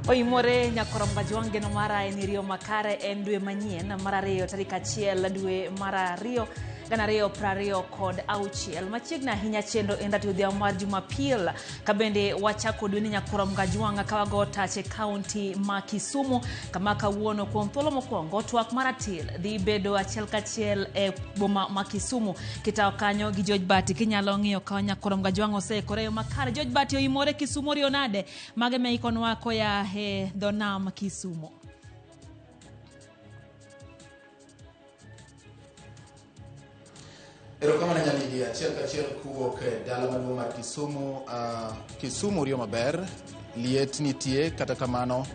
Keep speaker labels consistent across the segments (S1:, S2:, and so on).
S1: Oimore nyakorom Gajwang' geno mara en iriyo makare en dwe manyien mar ariyo tarik achiel dwe mar ariyo 2026. Machiegni ahinya chenro en rati odhiambo mar Jumapil ka bende wachako dweni nyakorom Gajwang' ka wago tach e kaunti ma Kisumu kama kawuono kuom thuolo mokwongo twak mar atil dhi bedo achiel kachiel e boma ma Kisumu. Kitawo kanyo gi George Bati kinyalo ng'iyo ka nyakorom Gajwang' oseikore e yo makare. George Bati oimore Kisumu oriyo nade? Mage ma ikonwa koya e dho nam Kisumu.
S2: Erokamano Nyalidi, achiel kachiel kuwuok e dala maduong' mar Kisumu. Kisumu riyo maber, liet nitie, kata kamano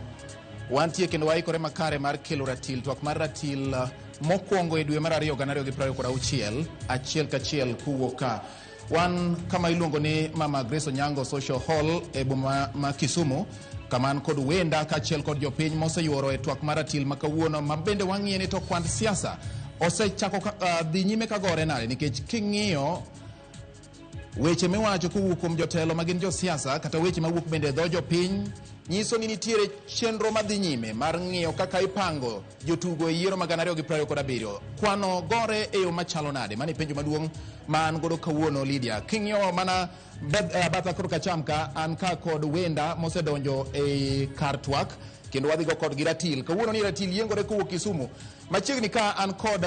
S2: wantie kendo waikore makare mar kelo ratil, twak mar ratil mokwongo e dwe mar ariyo 2026, achiel kachiel kuwuok ka. Wan kama iluongo ni Mama Grace Onyango Social Hall e boma ma Kisumu, kama an kod wenda kaachiel kod jopiny moseyuoro e twak mar ratil ma kawuono, ma bende wang'iye ni to kwand siasa osechako dhi nyime ka gore nade, nikech king'iyo weche miwacho kowuok kuom jotelo ma gin josiasa kata weche mawuok bende e dho jopiny nyiso ni nitiere chenro madhi nyime mar ng'iyo kaka ipango jotugo e yiero mag 2027. Kwano gore e yo machalo nade? Mano e penjo maduong' ma an godo kawuono Lydia. King'iyo mana batha kor kacham ka, an ka kod wenda mosedonjo e kar twak kendo wadhi go kodgi ratil. Kawuono ni ratil yiengore kowuok Kisumu. Machiegni ka an kod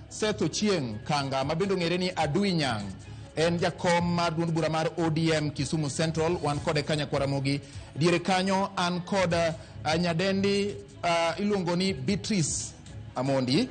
S2: Seth Ochieng' Kanga ma bende ong'ere ni Adui Nyang'. En jakom mar duond bura mar ODM Kisumu Central, wan kode ka Nyakwar Ramogi. Diere kanyo an kod nyadendi iluongo ni Beatrice Amondi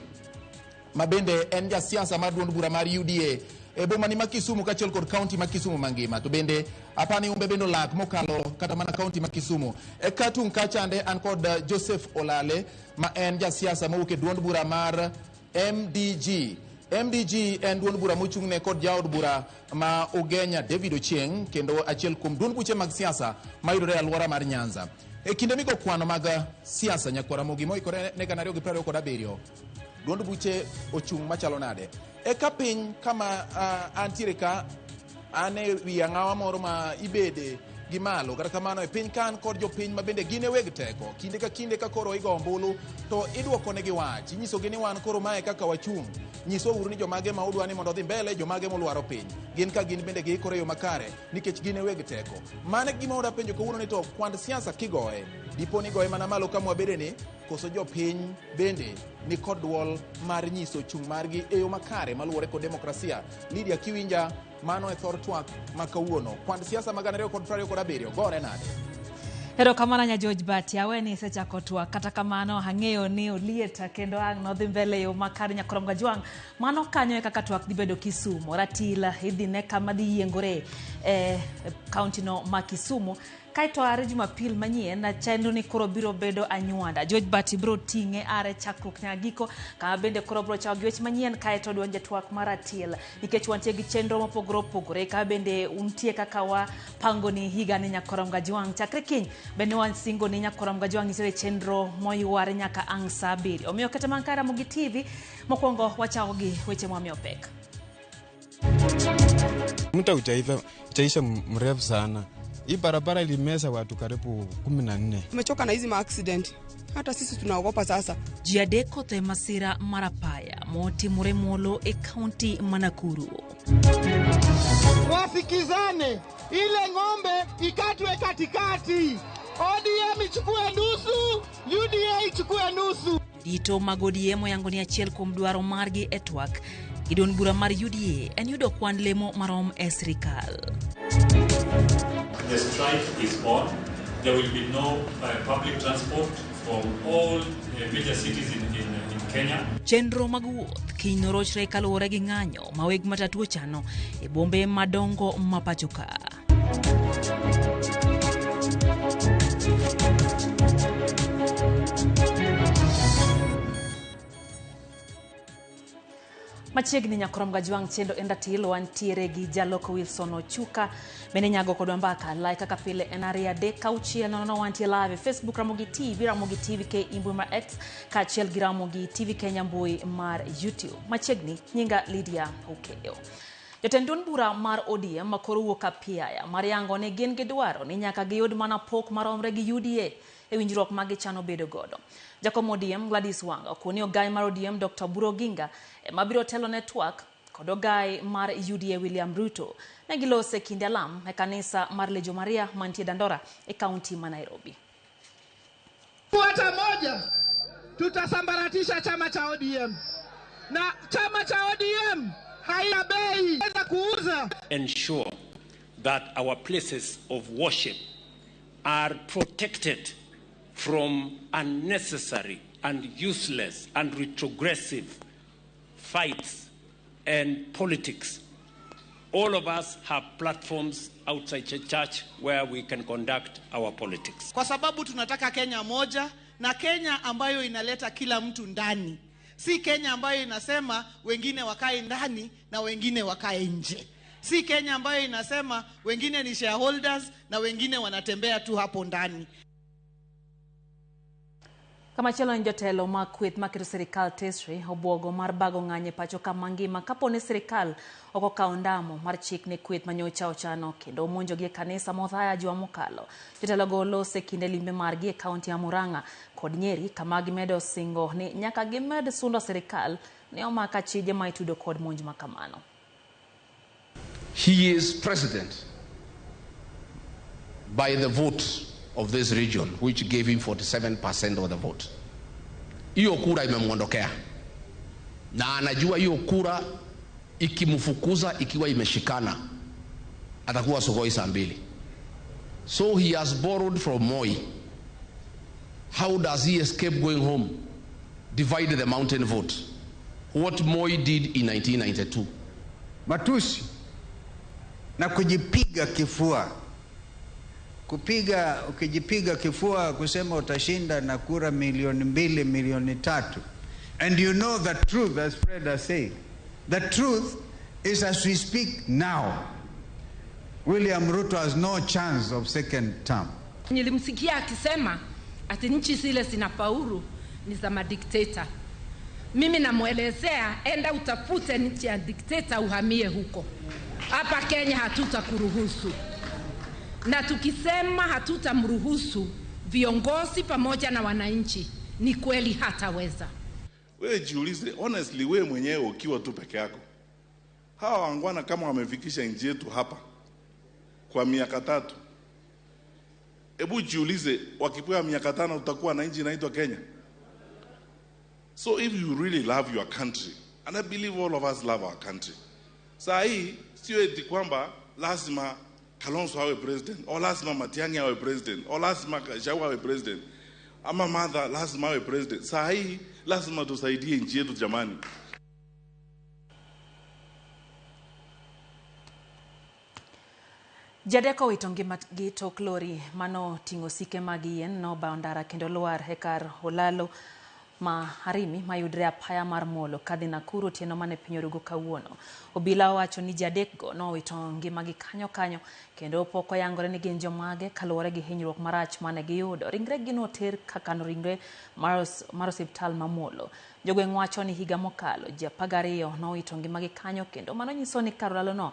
S2: ma bende en jasiasa mar duond bura mar UDA e boma ni ma Kisumu kaachiel kod kaunti ma Kisumu mangima. To bende apani umbe bende olak mokalo kata mana kaunti ma Kisumu. E katung' kachande an kod Joseph Olale ma en jasiasa mowuok e duond bura mar MDG. MDG en duond bura mochung'ne kod jaod bura ma Ugenya David Ochieng' kendo achiel kuom duond buche mag siasa mayudore e alwora mar Nyanza. E kinde migo kwano mag siasa Nyakwar Ramogi moikore ne 2027, duond buche ochung' machalo nade? Eka piny kama antiere ka, an e wi ang'awa moro ma ibede gi malo, kata kamano e piny ka an kod jopiny ma bende gin e weg teko. Kinde ka kinde ka koro igo ombulu to idwokonegi wach, inyisogi ni wan koro mae kaka wachung'. Nyiswa uru ni jomage ma udwa ni mondo odhi mbele, jomage molwaro piny. Gin ka gin bende giikore e yo makare nikech gin e weg teko. Mano e gima wada penjo kawuono ni to kwand siasa kigoye, dipo ni igoye mana malo kama wabede ni, koso jopiny bende ni kod duol mar nyiso chung' margi e yo makare maluwore kod demokrasia. Lydia, kiwinja, mano e thor twak ma kawuono. Kwand siasa mag 2027 gore nade?
S1: Erokamano nya George Bati, awe ni isechako twak, kata kamano ang'eyo ni oliet kendo ang' nodhi mbele e yo makare Nyakorom Gajwang'. Mano kanyo e kaka twak dhi bedo Kisumu. Ratil idhi ne kama dhi yiengore e kaunti no ma Kisumu. Kaeto are Jumapil manyien, chenro ni koro biro bedo anywanda. George Bati biro ting'e are chakruok nyaka giko, kama bende koro biro chako gi weche manyien kaeto donje twak mar ratil. Nikech wantie gi chenro mopogore opogore, kama bende untie kaka wapango ni higa ni Nyakorom Gajwang'. Chakre kiny bende wasingo ni Nyakorom Gajwang' nitiere chenro moyware nyaka ang' saa 7. Omiyo kata mana ka Ramogi TV, mokwongo wachako gi weche mwamiyo pek.
S3: Muda utaisha mrefu sana. Hii barabara ilimeza watu karibu 14.
S4: Tumechoka na hizi ma-accident. Hata sisi tunaogopa sasa.
S1: Ji adek otho e masira mar apaya motimore molo e kaunti ma Nakuru.
S5: Wasikizane, ile ng'ombe ikatwe katikati. ODM ichukue nusu, UDA ichukue nusu.
S1: Rito mag ODM oyango ni achiel kuom dwaro margi e twak gi duond bura mar UDA en yudo kwan lemo marom e sirikal.
S6: The strike is on. There will be no public transport from all major cities in Kenya.
S1: Chenro mag wuoth kiny norochre kaluwore gi ng'anyo ma weg matatu ochano e bombe madongo ma pacho ka. Machiegni Nyakorom Gajwang' chendo en ratil wantiere gi jaloko Wilson Ochuka bende nyago kodwa mbaka like kaka pile en ariyo adek auchiel nono wantie live e Facebook Ramogi TV, Ramogi TV K mbui mar X kaachiel gi Ramogi TV Kenya mbui mar YouTube. Machiegni nyinga Lydia Okeyo. Jatend duond bura mar ODM ma koro wuok apiaya mar yango ni gin gidwaro ni nyaka giyud mana pok maromre gi UDA. e winjruok ma gichano bedo godo. Jakom ODM Gladys Wanga okoni ogai mar ODM Dr. Oburu Oginga ema biro telo ne twak kod ogai mar UDA William Ruto. Ne gilose kinde alam e kanisa mar Lejo Maria mantie Dandora e kaunti ma Nairobi.
S5: Hata moja tutasambaratisha chama cha ODM, na chama cha ODM haina bei za kuuza.
S7: Ensure that our places of worship are protected from unnecessary and useless and retrogressive fights and politics. All of us have platforms outside the church where we can conduct our politics.
S5: Kwa sababu tunataka Kenya moja, na Kenya ambayo inaleta kila mtu ndani. Si Kenya ambayo inasema wengine wakae ndani na wengine wakae nje. Si Kenya ambayo inasema wengine ni shareholders na wengine wanatembea tu hapo ndani.
S1: Kamachielo en jotelo mag kweth maketo sirikal tesre obwogo mar bago ng'anyo e pacho ka mangima kapo ni sirikal ok okawo ndamo mar chik ne kweth manyocha ochano kendo omonjogi e kanisa ma Othaya juma mokalo. Jotelogo olose kinde limbe margi e kaunti ya Murang'a kod Nyeri kama gimedo singo ni nyaka gimed sundo sirikal ne omak achije ma itudo kod monj ma kamano.
S8: He is president by the vote of this region, which gave him 47% of the vote. Hiyo kura imemwondokea, na anajua hiyo kura ikimfukuza ikiwa imeshikana atakuwa sokoi saa mbili. So he has borrowed from Moi. How does he escape going home? Divide the mountain vote. What Moi did in 1992.
S9: Matusi na kujipiga kifua. Kupiga, ukijipiga kifua kusema utashinda na kura 2 milioni, 3 milioni. And you know the truth, as Fred has said. The truth is, as we speak now, William Ruto has no chance of second term.
S10: Nilimsikia akisema ati nchi zile zinafaulu ni za madikteta. Mimi namwelezea, enda utafute nchi ya dikteta uhamie huko. Hapa Kenya hatutakuruhusu. Na tukisema hatutamruhusu viongozi pamoja na wananchi, ni kweli hataweza.
S11: Wewe jiulize honestly, wewe mwenyewe ukiwa tu peke yako, hawa wangwana kama wamefikisha nchi yetu hapa kwa miaka 3, hebu jiulize, wakipewa miaka 5 utakuwa na nchi inaitwa Kenya? So if you really love your country, and I believe all of us love our country, saa hii sio eti kwamba lazima Kalonzo awe president, or lazima Matiang'i awe president, or lazima Gachagua awe president, ama Martha lazima awe president. Saa hii lazima tusaidie nchi yetu jamani.
S1: Ji adek owito ngimagi tok lori manoting'o osike mag yien nobayo ndara kendo lwar e kar olalo ma Arimi mayudre apaya mar Molo kadhi Nakuru otieno mane piny orugo kawuono. Obila owacho ni ji adekgo nowito ngimagi kanyo kanyo kendo pok oyangore ni gin jomage kaluwore gi hinyruok marach mane giyudo. Ringregi noter kakano ringre mar osiptal ma Molo. Jogweng' wacho ni higa mokalo ji 12 nowito ngimagi kanyo kendo mano nyiso ni kar olalo no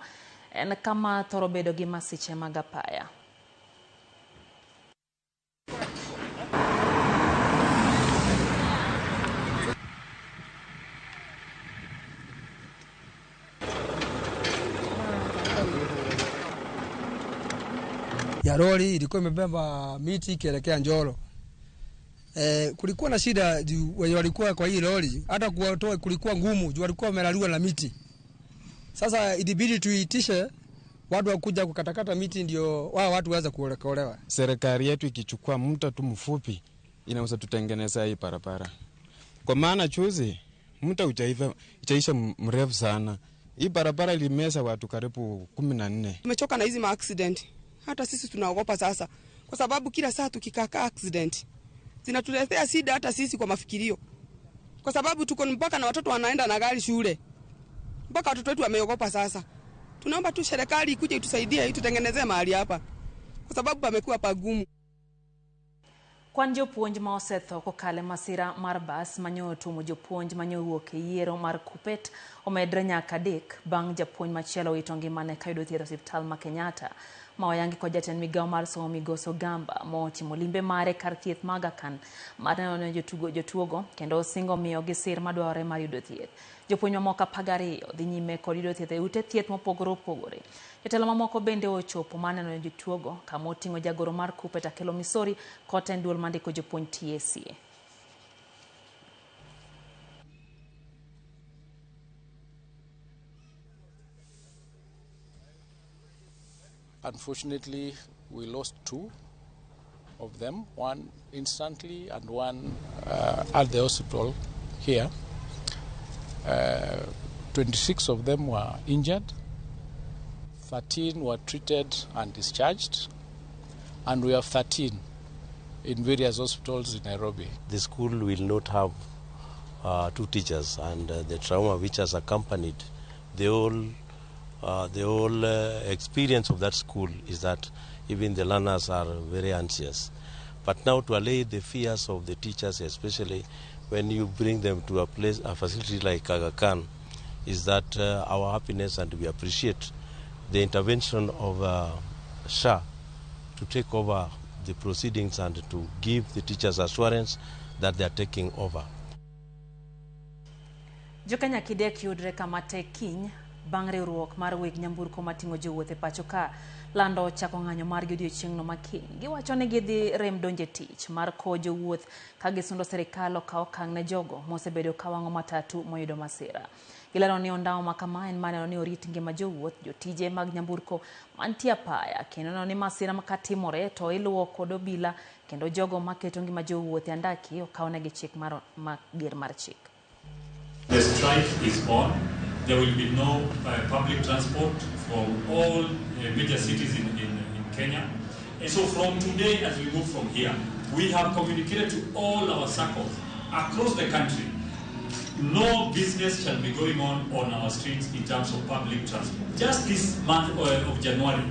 S1: en kama thoro bedo gi masiche mag apaya.
S12: Ya lori ilikuwa imebeba miti ikielekea Njoro. Kulikuwa na shida juu wenye walikuwa kwa hii lori, hata kuwatoa kulikuwa ngumu juu walikuwa wamelaliwa na miti. Sasa ilibidi tuitishe watu wakuja kukatakata miti ndio wao watu waweze kuokolewa.
S3: Serikali yetu ikichukua muda tu mfupi inaweza tutengeneza hii barabara. Kwa maana juzi muda utaisha mrefu sana. Hii barabara ilimeza watu karibu 14.
S4: Tumechoka na hizi ma accident. Hata sisi tunaogopa sasa, kwa sababu kila saa tukikaa accident zinatuletea shida hata sisi kwa mafikirio, kwa sababu tuko mpaka na watoto wanaenda na gari shule, mpaka watoto wetu wameogopa sasa. Tunaomba tu serikali ikuje itusaidie, itutengenezee mahali hapa, kwa sababu pamekuwa pagumu.
S1: Kwan jopuonj ma osetho kokalo e masira mar bas manyo otuomo jopuonj manyo owuok e yiero mar Kuppet omedre nyaka 3 bang' japuonj machielo wito ngimane kayudo thieth e osiptal ma Kenyatta. Ma oyangi kod jatend migawo mar somo Migosi Ogamba motimo limbe mare kar thieth ma Aga Khan mar neno ne jotuogo kendo osingo miyogi sir madwarore mar yudo thieth. Jopuonj mamoko 12 dhi nyime kod yudo thieth e ute thieth mopogore opogore. Jotelo mamoko bende ochopo mar neno ne jotuogo kama oting'o jagoro mar Kuppet Akelo Misori kod tend duol mandiko jopuonj TSC.
S13: Unfortunately, we lost 2 of them, one instantly and one at the hospital here. 26 of them were injured, 13 were treated and discharged, and we have 13 in various hospitals in Nairobi.
S14: The school will not have 2 teachers, and the trauma which has accompanied the whole experience of that school is that even the learners are very anxious. But now to allay the fears of the teachers, especially when you bring them to a place, a facility like Aga Khan, is that our happiness, and we appreciate the intervention of SHA to take over the proceedings and to give the teachers assurance that they are taking over.
S1: Jokenya kidek yudre kama tek kiny bang' riwruok mar weg nyamburko mating'o jowuoth e pacho ka lando chako ng'anyo margi odiochieng'no ma kiny. Giwacho ni gidhi rem donje tich mar kowo jowuoth ka gisundo sirikal okaw okang' ne jogo mosebedo ka wang'o matatu moyudo masira. Gilero ni ondamo ma kama en maneno ni orit ngima jowuoth, jotije mag nyamburko mantie apaya, kendo neno ni masira katimore to iluwo kod obila kendo jogo maketo ngima jowuoth e andaki okawnegi chik mar mager mar chik.
S6: The strike is on. There will be no public transport from all major cities in Kenya. And so from today, as we move from here, we have communicated to all our circles across the country, no business shall be going on our streets in terms of public transport. Just this month of January,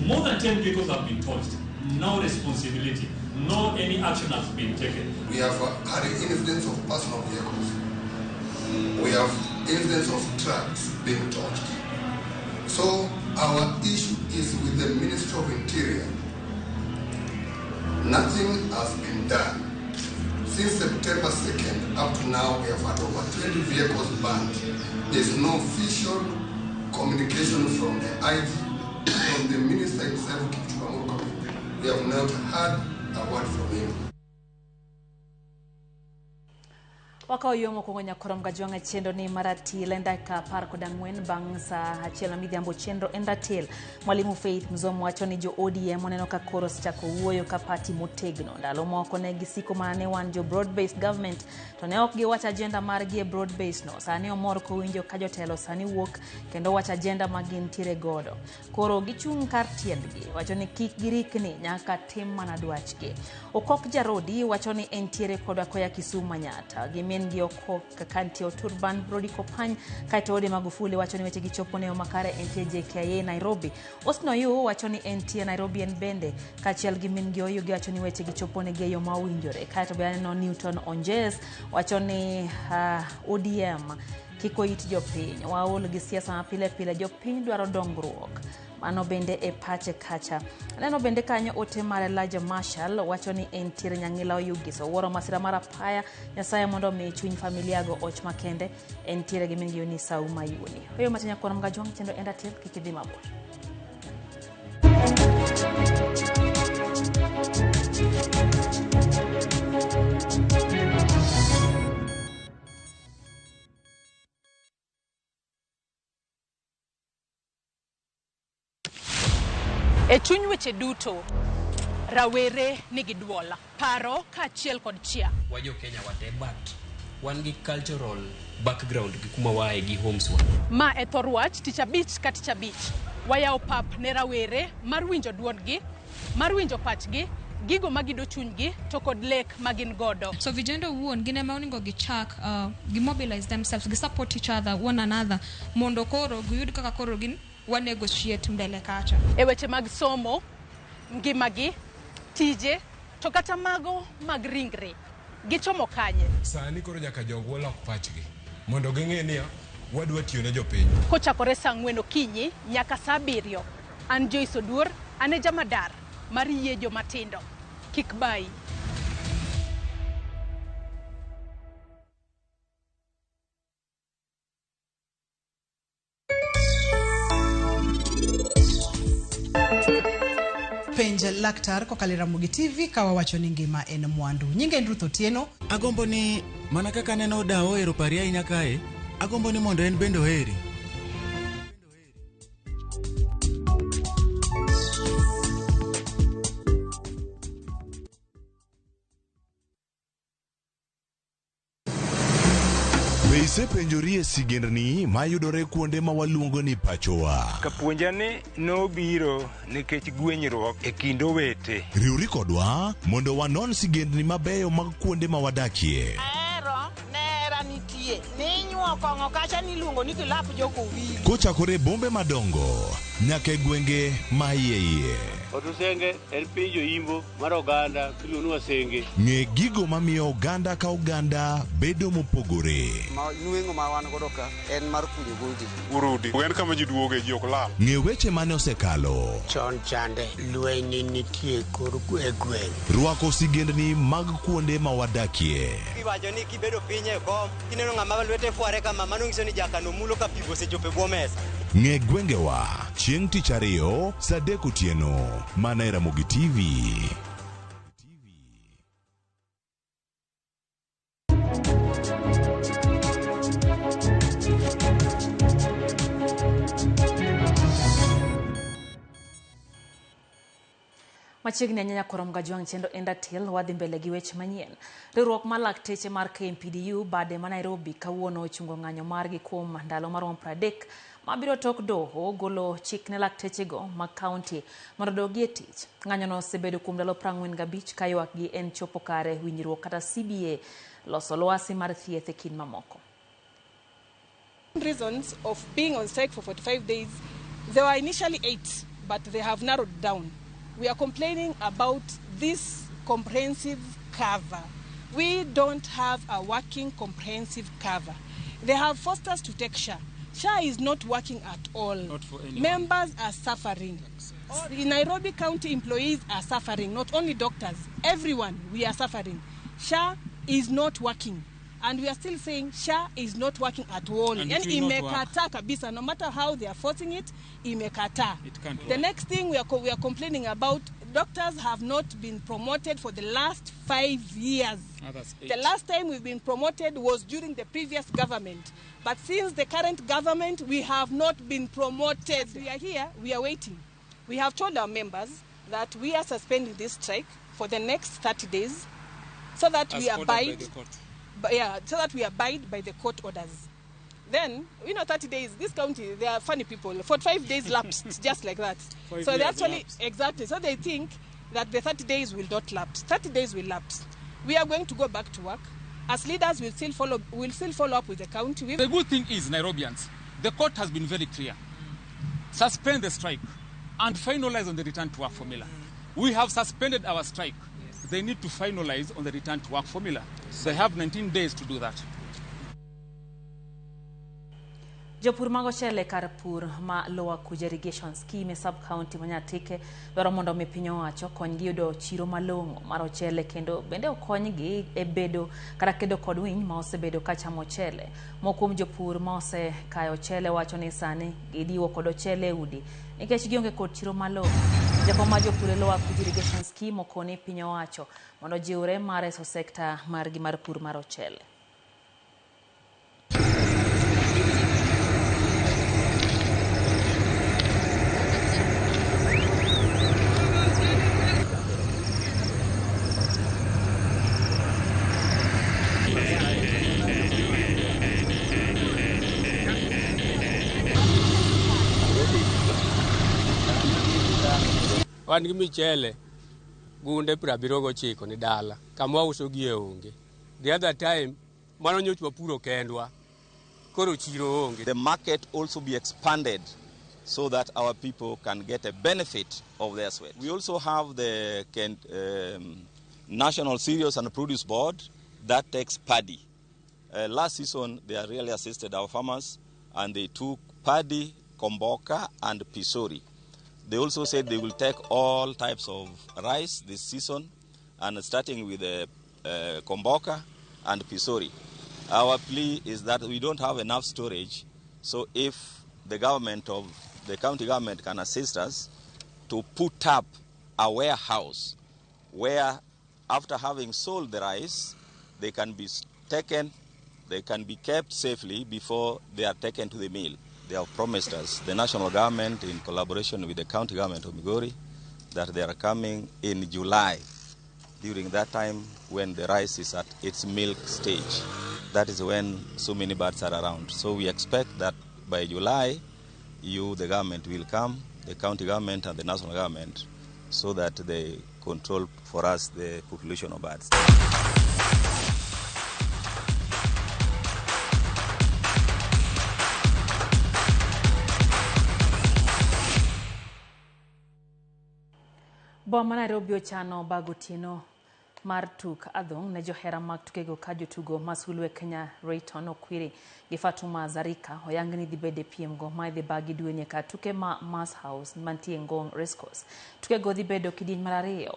S6: more than 10 vehicles have been torched. No responsibility, no any action has been taken.
S15: We have had incidents of personal vehicles. We have incidents of trucks being torched. So our issue is with the Ministry of Interior. Nothing has been done. Since September 2nd up to now, we have had over 20 vehicles banned. There's no official communication from the IG, from the minister himself, Kipchumba Murkomen. We have not heard a word from him.
S1: Wakawo yo mokwongo nyakorom gajwang'e chenro ni maratil en dakika 14 bang' saa 1 midhiambo chenro en ratil. Mwalimu Faith Mzomo wacho ni jo ODM oneno ka koro osechako wuoyo ka pati motegno. Ndalo moko ne gisiko mana ni wan jo broad based government to ne ok giwach agenda margi e broad based no. Sani omor kowinjo ka jotelo sani wuok kendo wach agenda ma gintiere godo. Koro gichung' kar tiendgi, wacho ni kik girikni nyaka tim mana dwachgi. Okok Jarodi wacho ni entiere kodwa koya Kisumu Manyata. Gi okok kantie Oturban Brody Kopany kaeto Ode Magufuli wacho ni weche gichopo ne makare entie JKIA Nairobi. Osno Yu wacho ni entie Nairobi en bende kaachiel gi min gi Oyugi wacho ni weche gichopo ne gi e yo ma owinjore. Kaeto be aneno Newton Onjes wacho ni ODM kik oit jopiny, waol gi siasa ma pile pile, jopiny dwaro dongruok. Mano bende e pache kacha. Aneno bende kanyo ote mar Elijah Marshall wacho ni entiere Nyang'ila Oyugis. Owuoro masira mar apaya, Nyasaye mondo omi chuny familiago och makende. Entiere gi min gi Eunice Auma Yuoni. Oyo matin nyakwar Mgajwang' chenro en ratil, kik idhi mabor.
S10: E chuny weche duto, rawere nigi duol, paro kaachiel kod chia.
S16: Wajo Kenya wate, but wan gi cultural background gi kuma wae gi homes wa.
S10: Ma e thor wach tich abich ka tich abich. Wayawo pap ne rawere mar winjo duondgi, mar winjo pachgi, gigo magido chunygi to kod lek magin godo.
S17: So vijana owuon gin ema onego gichak gi mobilize themselves, gi support each other, one another, mondo koro giyud kaka koro gin wa negotiate mbele kacha.
S10: E weche mag somo, ngimagi, tije,
S18: To kata mago mag ringre, gichomo kanye?
S19: Sani koro nyaka jogwa lok pachgi mondo ging'e niya wadwa tiyo ne jopiny.
S18: Kochakore saa 4 okinyi nyaka saa 7. An Joyce Oduor, an e jamadar mar yie jomatindo. Kik bayi.
S5: Penj laktar kokalo e Ramogi TV ka wawacho ni ngima en mwandu. Nyinga en Ruth Otieno.
S20: Agombo ni mana kaka aneno dawa ohero pari ahinya kae, agombo ni mondo en bende oheri.
S21: Be isepenjori e sigendni mayudore kuonde ma waluongo ni pachowa?
S22: Kapuonja ni nobiro nikech gwenyruok e kind owete.
S21: Riwri kodwa mondo wanon sigendni mabeyo mag kuonde ma wadakie.
S23: Ahero nera nitie ninyuo kong'o kacha niluongo ni kilap jokowili.
S21: Kochakore e bombe madongo nyaka e gwenge ma iye iye.
S24: Otusenge en piny joimbo mar oganda miluongo ni Wasenge.
S21: Ng'e gigo mamiyo oganda ka oganda bedo mopogore.
S25: Ma nweng'o ma wan godo ka en mar kunyo goldi.
S19: Urudi. En kama ji duoge ji ok lal.
S21: Ng'e weche mane osekalo.
S26: Chon chande lweny nitie kor e gweng'.
S21: Rwako sigendni mag kuonde ma wadakie.
S25: Iwacho ni kibedo piny e kom, kineno ng'ama lwete fware kama, mano nyiso ni jakano mulo ka pigo osechopo e bwo mesa.
S21: Ng'e gwengewa chieng' tich ariyo saa 3 otieno mana e Ramogi TV.
S1: Machiegni ahinya korom Gajwang' chendo Endatil wadhi mbele gi weche manyien. Riwruok mar lakteche mar KMPDU bade ma Nairobi kawuono ochungo ng'anyo margi kuom ndalo maromo 30 mabiro tok doho golo chik ne laktechego mag kaunti mondo odogi e tich. Ng'anyono osebedo kuom ndalo 45 ka ywakgi en chopo kare winjruok kata CBA loso lwasi mar thieth e kind mamoko.
S18: Reasons of being on strike for 45 days, there were initially 8, but they have narrowed down. We are complaining about this comprehensive cover. We don't have a working comprehensive cover. They have forced us to take SHA. SHA is not working at all.
S27: Not for anyone.
S18: Members are suffering. In Nairobi County, employees are suffering, not only doctors, everyone, we are suffering. SHA is not working. And we are still saying SHA is not working at all.
S27: And it will not work.
S18: Imekataa kabisa, no matter how they are forcing it, imekataa.
S27: It can't
S18: The
S27: work.
S18: next thing we are complaining about, doctors have not been promoted for the last 5 years.
S27: Others
S18: The
S27: 8.
S18: last time we've been promoted was during the previous government. But since the current government, we have not been promoted. We are here, we are waiting. We have told our members that we are suspending this strike for the next 30 days so that
S27: As
S18: we
S27: ordered by
S18: abide
S27: the court.
S18: So that we abide by the court orders. Then, 30 days, this county, they are funny people. 45 days lapsed, just like that.
S27: 5
S18: So they
S27: years
S18: actually,
S27: lapsed.
S18: exactly. So they think that the 30 days will not lapse. 30 days will lapse. We are going to go back to work. As leaders, we'll still follow up with the county.
S27: The good thing is, Nairobians, the court has been very clear. Suspend the strike and finalize on the return to work formula. We have suspended our strike. They need to finalize on the return to work formula. They have 19 days to do that.
S1: Jopur mag ochele kar pur ma Lower Kuja Irrigation Scheme e sub-county ma Nyatike dwaro mondo mi piny owacho konygi yudo chiro malong'o mar ochele kendo bende okonygi e bedo kata kedo kod winy ma osebedo ka chamo ochele. Moko kuom jopur ma osekayo ochele wacho ni sani gidiwo kod ochele e udi nikech gionge kod chiro malong'o. Jakom mar jopur e Lower Kuja Irrigation Scheme okoni piny owacho mondo ojiwre mar reso sekta margi mar pur mar ochele.
S28: Wan gi michele gunde 79 ni dala kama wauso gie onge. The other time mano nyocha wapuro kendwa koro chiro onge.
S29: The market also be expanded so that our people can get a benefit of their sweat. We also have the National Cereals and Produce Board, that takes paddy. Last season, they really assisted our farmers, and they took paddy, komboka, and pisori. They also said they will take all types of rice this season, and starting with the komboka and pisori. Our plea is that we don't have enough storage, so if the government of the county government can assist us to put up a warehouse where, after having sold the rice, they can be taken, they can be kept safely before they are taken to the mill. They have promised us, the national government in collaboration with the county government of Migori, that they are coming in July, during that time when the rice is at its milk stage. That is when so many birds are around. So we expect that by July, you, the government, will come, the county government and the national government, so that they control for us the population of birds.
S1: Boma Nairobi ochano bago otieno mar tuk adhong' ne johera mag tukego ka jotugo ma sulwe Kenya Rayton Okwiri gi Fatuma Zarika oyang ni dhi bedo e piemgo ma idhi bagi dweni ka tuke ma Mass House mantie Ngong Racecourse. Tukego dhi bedo kidieny mar ariyo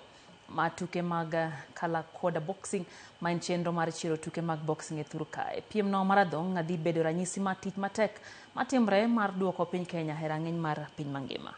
S1: ma tuke mag Kalakoda Boxing ma en chenro mar chiero tuke mag boxing e thur kae. Piem no mar adhong' dhi bedo ranyisi mar tich matek matimre mar duoko piny Kenya e rang'iny mar piny mangima.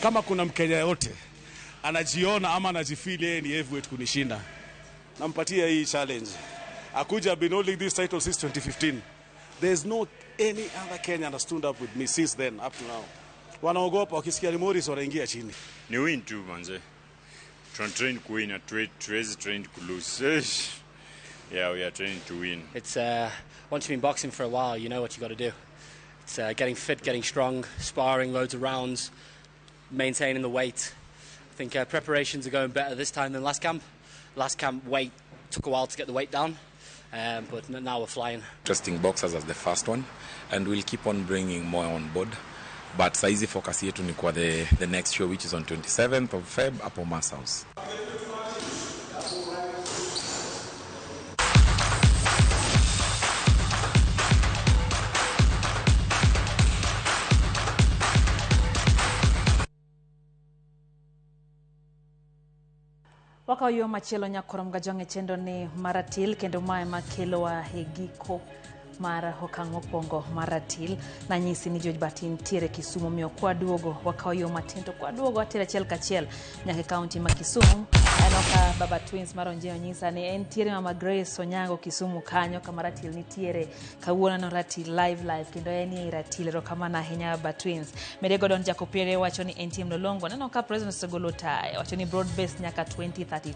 S2: Kama kuna Mkenya yote anajiona ama anajifeel yeye ni heavyweight kunishinda, nampatia hii challenge. Akuja been holding this title since 2015. There's no any other Kenyan that stood up with me since then up to now. Wanaogopa wakisikia ni Morris wanaingia chini.
S3: Ni win tu manze. Tuna train ku win, hatuwezi train ku lose. Yeah, we are training to win.
S4: It's once you've been boxing for a while, you know what you got to do. It's getting fit, getting strong, sparring loads of rounds, maintaining the weight. I think preparations are going better this time than last camp. Last camp weight took a while to get the weight down, but now we're flying.
S7: Interesting boxers as the first one, and we'll keep on bringing more on board. But saizi focus yetu ni kwa the next show, which is on 27th of Feb hapo Mass House.
S1: Wakawo yo machielo nyakorom gajwang' e chenro ni maratil kendo mae makelowa e giko mar okang' mokwongo mar ratil. Nanyisi ni George Bati nitiere Kisumu, omiyo kwaduogo wakawo yo matin to kwaduogo atero achiel kachiel nyaka e kaunti ma Kisumu. Aneno ka Baba Twins mar Onjeo nyisa ni entiere Mama Grace Onyango Kisumu kanyo kama ratil nitiere. Kawuono no ratil live kendo en ei ratil. Erokamano ahinya Baba Twins. Mede Gordon Jakopiere wacho ni entie Mlolongo. Aneno ka President osegolo taya wacho ni broad base nyaka 2032.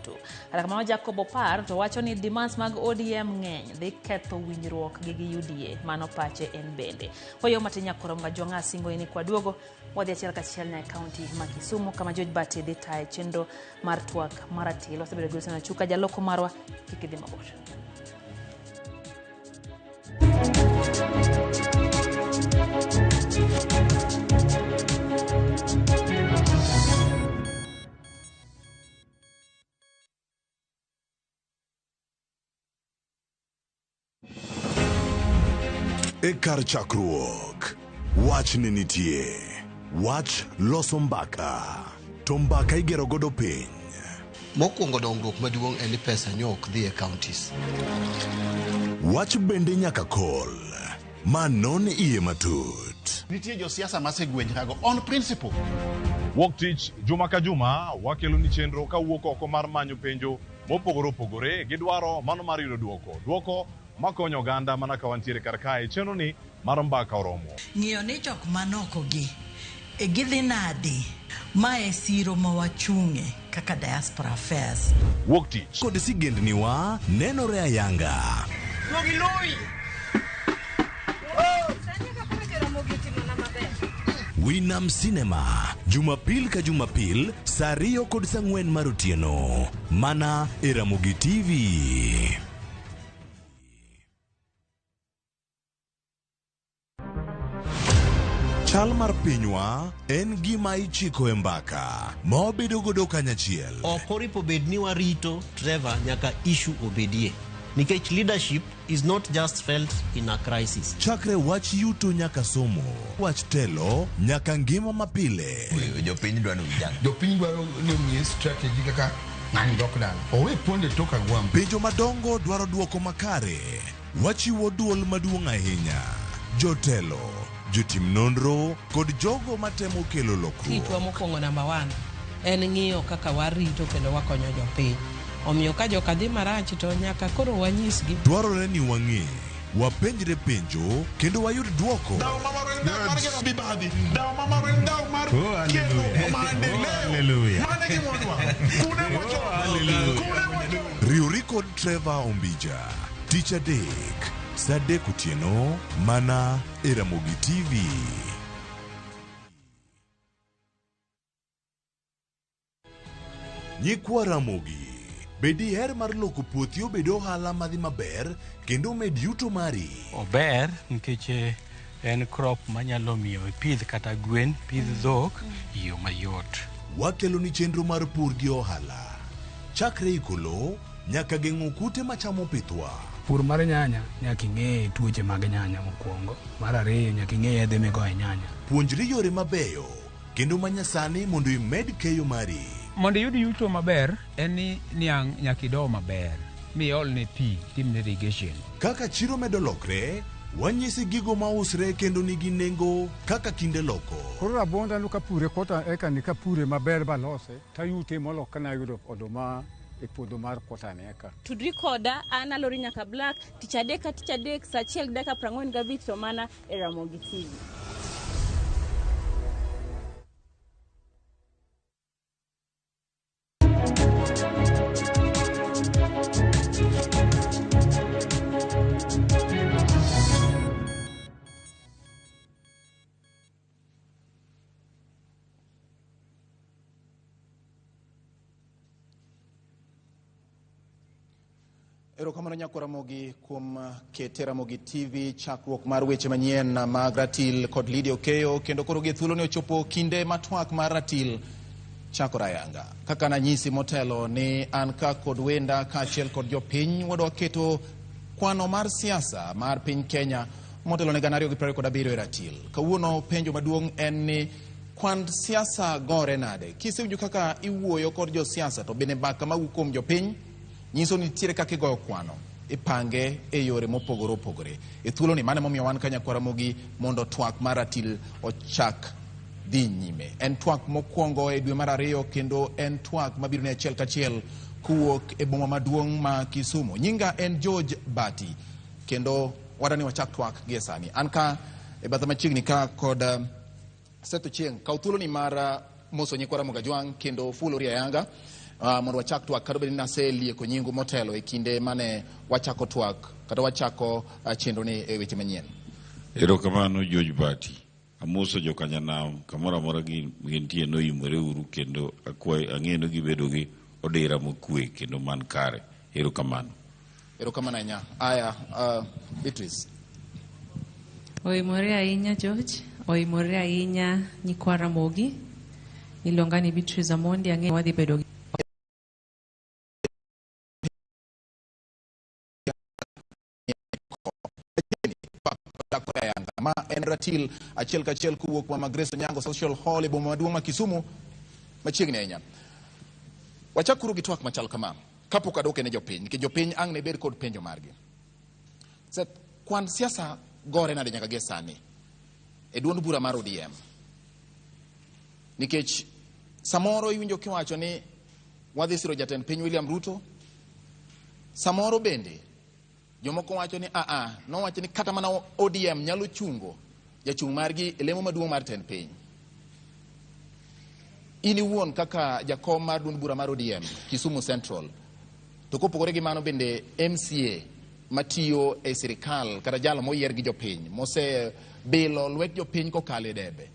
S1: Kata kamano Jacob Opar to wacho ni demands mag ODM ng'eny dhi ketho winjruok gi UDA. Mano pache en bende. Wayo matin nyakorom gajwang' asingo ni kwaduogo wadhi achiel kachiel nyaka e kaunti ma Kisumu kama George Bati dhi tayo chenro mar twak maratil. Wasebedo gi Wilson Achuka jaloko marwa, kik idhi mabor.
S21: E kar chakruok, wach ne nitie. Wach loso mbaka, to mbaka igero godo piny.
S15: Mokwongo dongruok maduong' en ni pesa nyo ok dhi e counties.
S21: Wach bende nyaka kol, ma non iye matut.
S8: Nitie josiasa masegwenyrago on principle.
S9: Wuok tich juma ka juma wakelo ni chenro kawuok oko mar manyo penjo mopogore opogore gidwaro mano mar yudo duoko. Duoko makonyo oganda mana ka wantiere kar kae chenro ni mar Mbaka Oromo.
S5: Ng'iyo ni jok manoko gi e gidhi nadi ma e siro ma wachung'e kaka diaspora affairs.
S9: Wuok tich
S21: kod sigendniwa nenore ayanga. Winam Cinema, Jumapil ka Jumapil, saa 2 kod saa 4 mar otieno. Mana e Ramogi TV. Chal mar pinywa en gima ichiko e mbaka ma wabedo godo kanyachiel.
S6: Ok oripo bed ni warito Trevor nyaka issue obedie. Nikech leadership is not just felt in a crisis.
S21: Chakre wach yuto nyaka somo, wach telo nyaka ngima mapile.
S10: Jopiny dwaro ni
S15: Jopiny dwaro ni omiye strategy kaka ng'ani dok dala. Owe ponde tok agwambo.
S21: Penjo madongo dwaro duoko makare. Wachiwo duol maduong' ahinya. Jotelo, jotim nonro kod jogo matemo kelo lokruok.
S11: Tijwa mokwongo namba 1 en ng'iyo kaka warito kendo wakonyo jopiny. Omiyo ka joka dhi marach to nyaka koro wanyisgi.
S21: Dwarore ni wang'e, wapenjre penjo kendo wayud duoko. Riwri kod Trevor Ombija, tich adek, saa 3 otieno, mana e Ramogi TV. Nyikwa Ramogi, be diher mar loko puothi obed ohala madhi maber kendo med yuto mari?
S12: Ober nikech en crop manyalo miyo ipidh kata gwen, pidh dhok e yo mayot.
S21: Wakelo ni chenro mar pur gi ohala. Chakre iko lowo nyaka geng'o kute machamo pithwa.
S13: Pur mar nyanya nyaka ing'e tuoche mag nyanya mokwongo. Mar ariyo nyaka ing'e yedhe migoyo e nyanya.
S21: Puonjri yore mabeyo kendo manyasani mondo imed keyo mari.
S14: Mondo iyud yuto maber en ni niang' nyaka ido maber miolne pi timne irrigation.
S21: Kaka chiro medo lokre, wanyisi gigo mausre kendo nigi nengo kaka kinde loko.
S16: Koro rabuonda no kapure kota eka ni kapure maber balose tayute molo kana yudo oduma e puodho mar kota ni eka.
S17: Tudri koda an Alori Nyaka Black tich adek ka tich adek saa 1:45 to mana e Ramogi TV.
S30: Erokamano nyako Ramogi kuom kete Ramogi TV chakruok mar weche manyien mag Ratil kod Lydia Okeyo kendo koro gi thuolo ni ochopo kinde matwak mar Ratil chakore ayanga. Kaka nanyisi motelo ni an ka kod wenda kaachiel kod jopiny wadwa keto kwano mar siasa mar piny Kenya motelo ne 2027 e Ratil. Kawuono penjo maduong' en ni kwand siasa gore nade? Kisewinjo kaka iwuoyo kod josiasa to bende mbaka mawuok kuom jopiny nyiso ni nitiere kaka igoyo kwano ipange e yore mopogore opogore. E thuolo ni mano momiyo wan ka nyakwa Ramogi mondo twak mar Ratil ochak dhi nyime. En twak mokwongo e dwe mar 2 kendo en twak mabiro ne achiel kachiel kowuok e boma maduong' ma Kisumu. Nyinga en George Bati kendo wadani wachak twak gie sani. An ka e batha machiegni ka kod Seth Ochieng'. Kaw thuolo ni mar moso nyikwa Ramogi Ajwang' kendo fulori ayanga mondo wachak twak kata obed ni naselieko nyingu motelo e kinde mane wachako twak kata wachako chenro ni e weche manyien.
S31: Erokamano George Bati. Amoso jokanyanam kamoro amora gintie noimore uru kendo akwayo ang'eyo ni gibedo gi odira mokwe kendo man kare. Erokamano.
S30: Erokamano ahinya. Aya, Beatrice.
S32: Oimore ahinya George, oimore ahinya nyikwa Ramogi. Iluonga ni Beatrice Amondi, ang'eyo wadhi bedo gi
S30: Ma en Ratil achiel kachiel kowuok Mama Grace Onyango Social Hall e boma maduong' ma Kisumu machiegni ahinya. Wachak kuro gi twak machal kama kapok aduoke ne jopiny nikech jopiny ang' ne bed kod penjo margi. Seth, kwan siasa gore nade nyaka gie sani e duond bura mar ODM? Nikech samoro iwinjo kiwacho ni wadhi siro jatend piny William Ruto, samoro bende Jomoko wacho ni aa, nowacho ni kata mana ODM nyalo chungo jachung' margi e lemo maduong' mar tend piny. In iwuon kaka jakom mar duond bura mar ODM Kisumu Central, to kopogore gi mano bende MCA matiyo e sirikal kata jalo moyier gi jopiny mosebilo lwet jopiny kokalo e debe,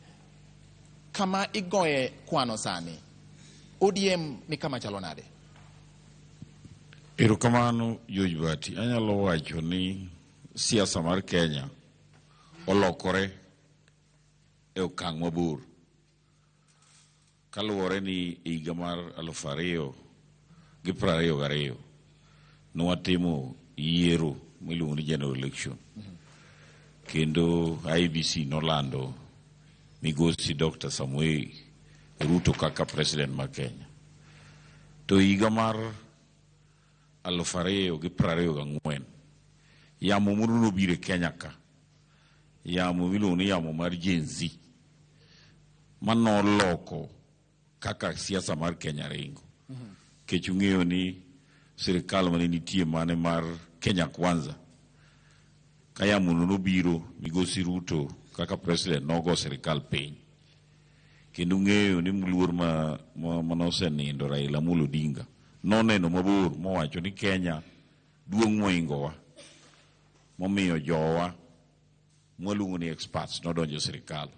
S30: kama igoye kwano sani, ODM ni kama chalo nade?
S31: Erokamano George Bati. Anyalo wacho ni siasa mar Kenya olokore e okang' mabor kaluwore ni e higa mar 2022 nwatimo yiero miluongo ni general election, kendo IEBC nolando migosi Dr. Samoei Ruto kaka president mar Kenya. To higa mar 2024 yamo moro nobiro e Kenya ka, yamo miluongo ni yamo mar Gen Z, manoloko kaka siasa mar Kenya ringo. Nikech ung'eyo ni sirikal mane nitie mane mar Kenya Kwanza, ka yamono nobiro, migosi Ruto kaka president nogo sirikal piny. Kendo ung'eyo ni mluor manosenindo Raila Amolo Odinga noneno mabor mowacho ni Kenya duong' moingowa, momiyo jowa mwaluongo ni experts nodonjo e sirikal.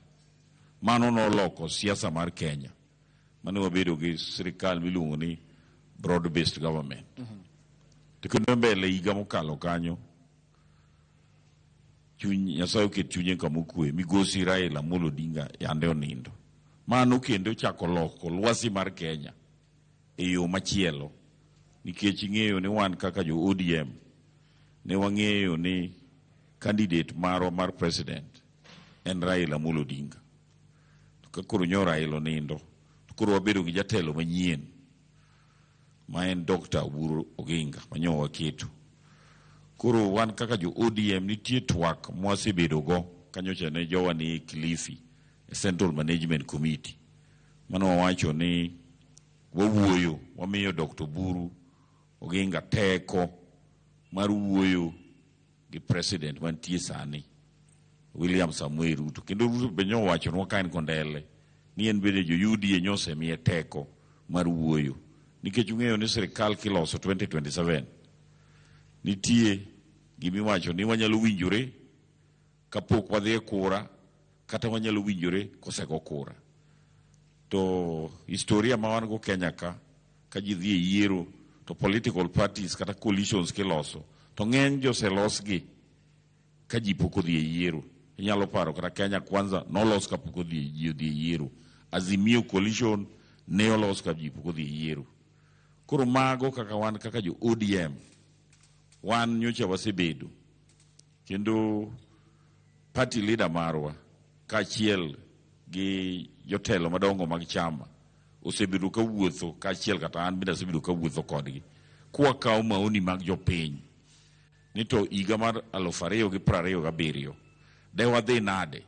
S31: Mano noloko siasa mar Kenya, mane wabedo gi sirikal miluongo ni broad based government. To kendo mbele higa mokalo kanyo, chuny Nyasaye oket chunye kama okwe, migosi Raila Amolo Odinga yande onindo. Mano kendo ochako loko lwasi mar Kenya e yo machielo, nikech ing'eyo ni wan kaka jo ODM ne wang'eyo ni candidate marwa mar president en Raila Amolo Odinga. To ka koro nyo Raila onindo, to koro wabedo gi jatelo manyien ma en Dr. Oburu Oginga manyo waketo. Koro wan kaka jo ODM nitie twak mwasebedo go kanyocha ne jowa ni Kilifi e Central Management Committee. Mano wawacho ni wawuoyo, wamiyo Dr. Oburu Oginga teko mar wuoyo gi president mantie sani William Samoei Ruto. Kendo Ruto be nyowachonwa ka en kondele ni en bende jo UDA nyosemiye teko mar wuoyo. Nikech ung'eyo ni sirikal kiloso 2027 nitie gimiwacho ni wanyalo winjore kapok wadhi e kura kata wanyalo winjore kosego kura. To historia ma wan go Kenya ka ji dhi e yiero to political parties kata coalitions kiloso to ng'eny joselosgi ka ji pok odhi e yiero. Inyalo paro kata Kenya Kwanza nolos kapok odhi ji odhi e yiero. Azimio coalition ne olos ka ji pok odhi e yiero. Koro mago kaka wan kaka jo ODM wan nyocha wasebedo kendo party leader marwa kaachiel gi jotelo madongo mag chama osebedo ka wuotho kaachiel kata an bende asebedo ka wuotho kodgi kwakawo maoni mag jopiny ni to higa mar 2027 de wadhi nade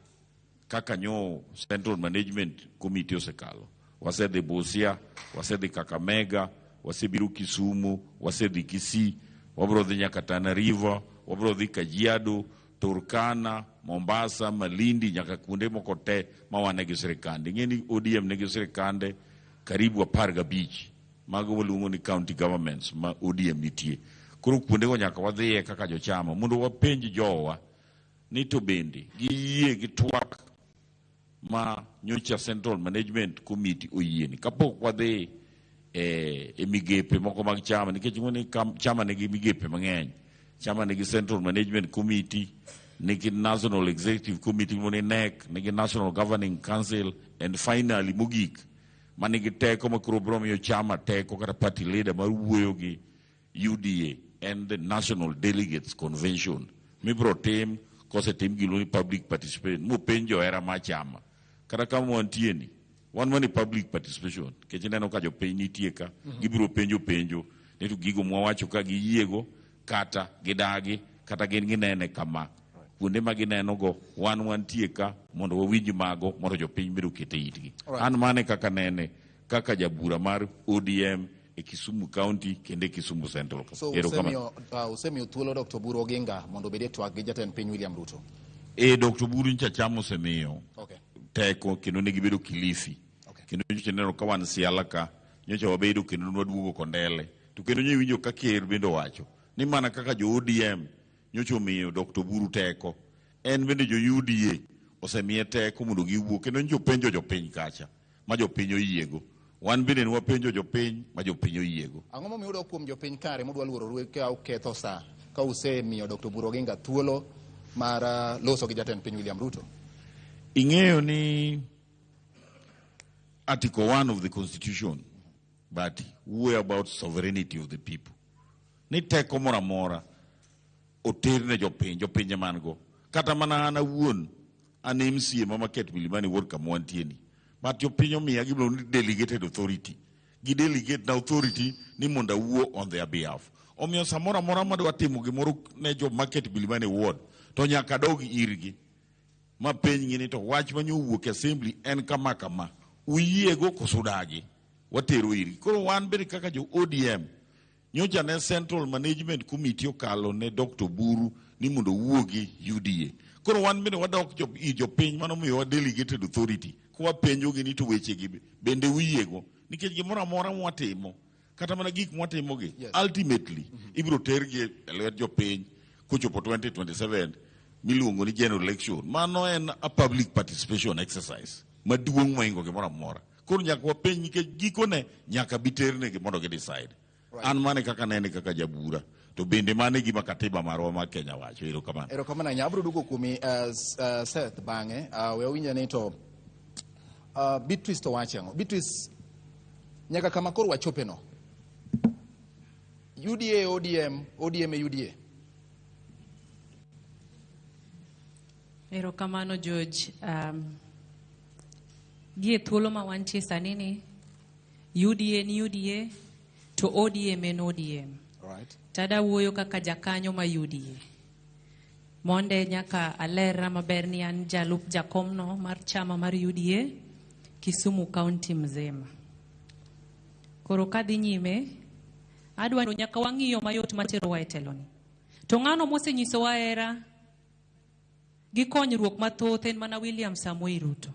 S31: kaka nyo Central Management Committee osekalo. Wasedhi Busia, wasedhi Kakamega, wasebiro Kisumu, wasedhi Kisii, wabiro dhi nyaka Tana River, wabiro dhi Kajiado, Turkana, Mombasa, Malindi, nyaka kuonde moko te ma wan gi sirikande. Ing'e ni ODM nigi sirikande karibu 15 mago waluongo ni county governments ma ODM nitie. Koro kuondego nyaka wadhiye kaka jochama mondo wapenj jowa ni to bende giyie gi twak ma nyocha Central Management Committee oyieni kapok wadhi e migepe moko mag chama, nikech ing'eyo ni chama nigi migepe mang'eny. Chama nigi Central Management Committee, nigi National Executive Committee miluongo ni NEC, nigi National Governing Council, and finally mogik manigi teko ma koro biro miyo chama teko kata party leader mar wuoyo gi UDA and the National Delegates Convention mibiro tim kosetim giluongo ni public participation mopenj johera mar chama. Kata kama wantie ni wan mana e public participation nikech ineno ka jopiny nitie ka, gibiro penjo penjo ni to gigo mwawacho ka giyiego kata gidagi kata gin ginene kama. Kuonde ma gineno go wan wantie ka mondo wawinj mago mondo jopiny bende oket e itgi. An mane kaka nene kaka jabura mar ODM e Kisumu County kendo e Kisumu Central.
S30: So
S31: Erokamano.
S30: usemiyo thuolo Dr. Oburu Oginga mondo obed e twak gi jatend piny William Ruto.
S31: E Dr. Oburu nyocha chama osemiyo teko kendo ne gibedo Kilifi. Kendo nyocha ineno ka wan Siala ka, nyocha wabedo kendo nwaduogo Kondele. To kendo nyocha iwinjo ka ker bende owacho ni mana kaka jo ODM nyocha omiyo Dr. Oburu teko, en bende jo UDA osemiye teko mondo giwuo kendo nyocha openjo jopiny kacha ma jopiny oyiego. Wan bende ne wapenjo jopiny ma jopiny oyiego.
S30: Ang'o momiyo udok kuom jopiny kare mudwa luororu ka uketho sa ka usemiyo Dr. Oburu Oginga thuolo mar loso gi jatend piny William Ruto?
S31: Ing'eyo ni Article 1 of the Constitution but wuoyo about sovereignty of the people. Ni teko moro amora oter ne jopiny, jopiny man go. Kata mana an awuon, an MCA ma Market Milimani Ward kama wantie ni. But jopiny omiya gimiluongo ni delegated authority. Gi delegate na authority ni mondo awuo on their behalf. Omiyo samoro amora madwa timo gimoro ne jo Market Milimani Ward, to nyaka adog irgi. Ma penjgi ni to wach manyo owuok e assembly en kama kama. Uyiego koso udagi? Watero irgi. Koro wan bende kaka jo ODM, nyocha ne Central Management Committee okalo ne Dr. Oburu ni mondo owuo gi UDA. Koro wan bende wadok ir jopiny manomiyowa delegated authority kwapenjogi ni to wechegi bende uyiego. Nikech gimoro amora mwatimo, kata mana gik mwatimogi, ultimately ibiro tergi e lwet jopiny kochopo 2027 miluongo ni general election. Mano en a public participation exercise maduong' mohingo gimoro amora. Koro nyaka wapenj nikech gikone nyaka bi ternegi mondo gi decide. An mane kaka nene kaka jabura. To bende mano e gima katiba marwa mar Kenya wacho. Erokamano.
S30: Erokamano ahinya. Abiro duogo kuomi Seth bang'e. We awinj ni to Beatrice to wacho ang'o? Beatrice, nyaka kama koro wachope no. UDA ODM, ODM e UDA.
S32: Erokamano George. Gie thuolo ma wantie sani ni UDA ni UDA to ODM en ODM. Tada wuoyo kaka jakanyo ma UDA. Monde nyaka alera maber ni an jalup jakomno mar chama mar UDA Kisumu County mzima. Koro kadhi nyime, adwa nyaka wang'iyo mayot materowa e teloni. To ng'ano mosenyisowa hera gi konyruok mathoth en mana William Samoei Ruto.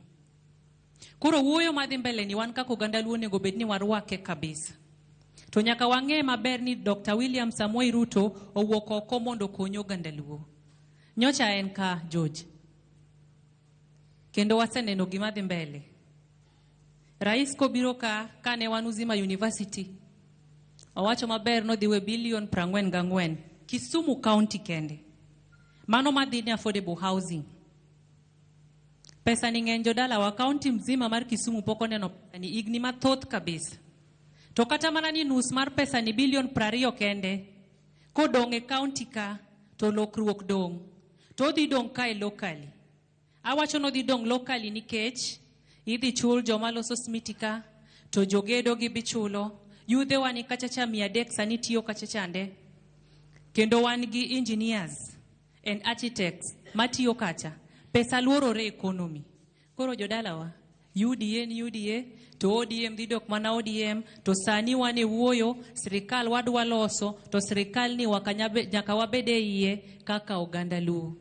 S32: Koro wuoyo madhi mbele ni wan kaka oganda Luo onego bed ni warwake kabisa. To nyaka wang'e maber ni Dr. William Samoei Ruto owuok oko mondo okony oganda Luo. Nyocha en ka, George. Kendo waseneno gima dhi mbele. Rais kobiro ka, kane wan Uzima University, owacho maber nodhi we bilion 44 Kisumu County kende. Mano madhi ne affordable housing. Pesa ni ng'eny jodalawa, county mzima mar Kisumu pok oneno pesa ni higni mathoth kabisa. To kata mana ni nus mar pesa ni bilion 20 kende, kodong' e county ka, to lokruok dong'. To odhi dong' kae locally. Awacho nodhi dong' locally nikech idhi chul joma loso smiti ka, to jogedo gibi chulo. Yudhewa ni kachacha 300 sani tiyo kacha chande. Kendo wan gi engineers and architects matiyo kacha. Pesa luorore economy. Koro jodalawa, UDA ni UDA, to ODM dhi dok mana ODM, to sani wan e wuoyo, sirikal wadwa loso, to sirikal ni nyaka wabed e iye kaka oganda Luo.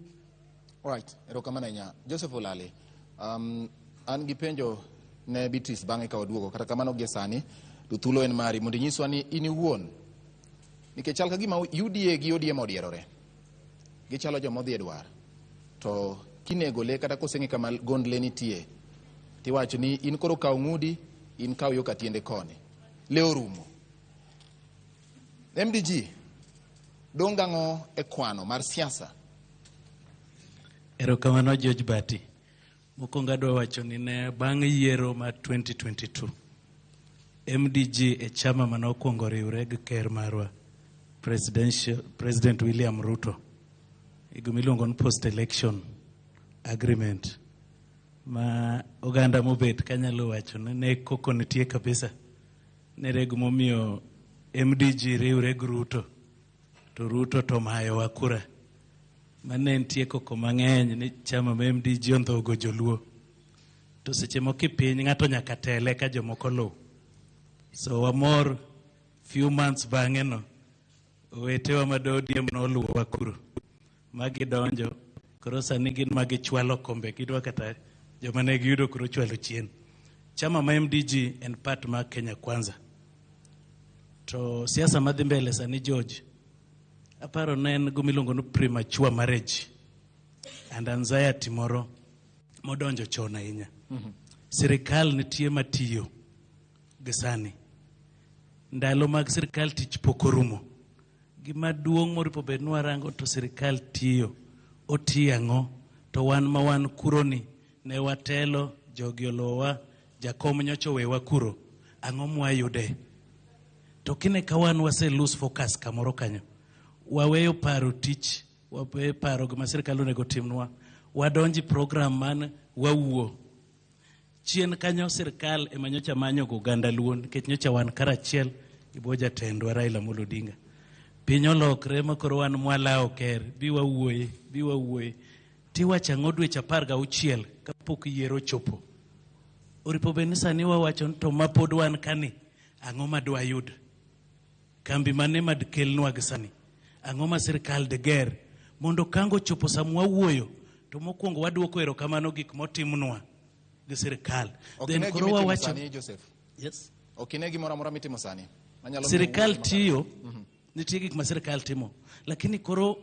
S30: Alright, erokamano ahinya. Joseph Olale, an gi penjo ne Beatrice bang'e ka waduogo. Kata kamano gie sani, to thuolo en mari mondo inyiswa ni in iwuon. Nikech chal ka gima UDA gi ODM odierore. Gichalo joma odhi e dwar. To kinego le kata koseng'e kama gond le nitie, tiwacho ni in koro kaw ng'udi, in kaw yo katiende koni. Le orumo. MDG, dong' ang'o e kwano mar siasa?
S10: Erokamano George Bati. Mokwongo adwa wacho ni ne bang' yiero mar 2022, MDG e chama mane okwongo riwre gi ker marwa, President William Ruto, e gima iluongo ni post-election agreement, ma oganda mobet kanyalo wacho ni ne koko nitie kabisa. Nere gimomiyo MDG riwre gi Ruto, to Ruto to omayowa kura. Mane nitie koko mang'eny ni chama ma MDG ondhogo joluo. To seche moko e piny ng'ato nyaka tele ka jomoko luw. So wamor Few months bang'e no, owetewa ma ODM noluwowa kuro ma gidonjo. Koro sani gin ma gichwalo kombe, gidwa kata joma ne giyudo koro chwalo chien. Chama ma MDG en part mar Kenya Kwanza. To siasa madhi mbele sani, George, aparo ne en gimiluongo ni premature marriage and anxiety moro modonjo chon ahinya. Sirikal nitie matiyo gi sani. Ndalo mag sirikal tich pok orumo. Gima duong' moripo bed ni warango to sirikal tiyo. Otiyo ang'o? To wan ma wan kuro ni ne watelo, jogi oluwowa, jakom nyocha owewa kuro. Ang'o mwayude? To kine ka wan wase lose focus kamoro kanyo. Waweyo paro tich, waweyo paro gima sirikal onego timnwa. Wadonji program man wawuo. Chien kanyo sirikal ema nyocha manyo go oganda Luo nikech nyocha wan karachiel gi bwo jatendwa Raila Amolo Odinga. Piny olokre ma koro wan mwalawo ker, bi wawuoye, bi wawuoye. Tiwacho ang'o dweche 16 kapok yiero ochopo? Oripo bed ni sani wawacho ni to ma pod wan kani, ang'o ma dwayud? Kambi mane madkelnwa gi sani? Ang'o ma sirikal diger? Mondo kango ochopo sama wawuoyo, to mokwongo waduoko erokamano gik motimnwa gi sirikal.
S30: Ok
S10: Then
S30: ine
S10: koro
S30: gima itimo
S10: wawacho
S30: sani, Joseph.
S10: Yes.
S30: Ok ine gimoro amora mitimo sani. Manyalo miyo
S10: Sirikal
S30: wuoyo makare.
S10: tiyo, nitie gik ma sirikal timo, lakini koro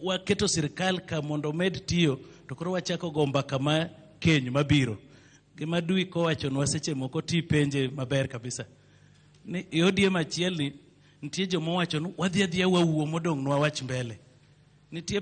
S10: waketo sirikal ka mondo omed tiyo, to koro wachako go mbaka ma keny mabiro. Gima Dui kowachonwa seche moko tipenje maber kabisa. Ni e ODM achiel ni nitie joma owacho ni wadhi adhiya wawuo modong' nwa wach mbele. Nitie